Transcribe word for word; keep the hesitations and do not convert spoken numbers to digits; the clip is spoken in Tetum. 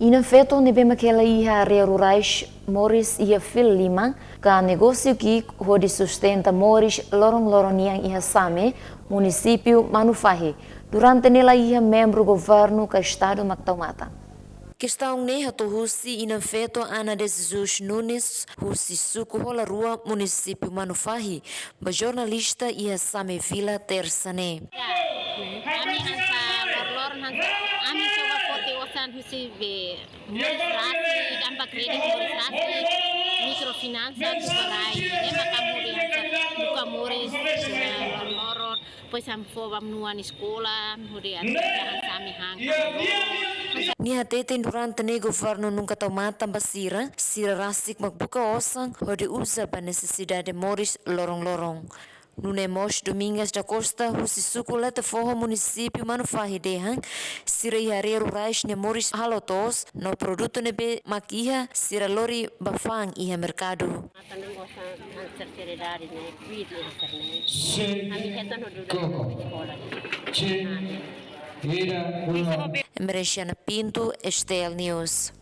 Inan-feto ne'ebé mak hela iha área rurais moris iha fila liman ka negósiu ki'ik hodi sustenta moris loron-loron nian iha Same, munisípiu Manufahi. Durante ne'e la iha membru governu ka estadu mak tau matan. Kestaun ne'e hato'o husi inan-feto Ana de Jesus Nunes, husi suku Holarua, munisípiu Manufahi, ba jornalista iha Same Vila, Tersa ne'e. Ya, ami hanesan loron-loron hanesan, ami coba foti osan husi be moris rasik, tanba kréditu moris rasik, mikrofinansa, atu ba rai, ne'e mak ami hodi hanesan buka moris, eh, loron-loron, depois ami fó ba ami-nia oan eskola, hodi atu ba hanesan ami han. Nia hateten durante ne'e governu nunka tau matan ba sira, sira rasik mak buka osan hodi uza ba nesesidade moris loron-loron. Nune'e mós Domingas da Costa, husi suku Lete Foho, munisípiu Manufahi dehan, sira iha área rurais nia moris halo toos, no produtu ne'ebé mak iha, sira lori ba fa'an iha merkadu. Ami hetan no dudu eskola. Emerenciana Pinto, S T L News.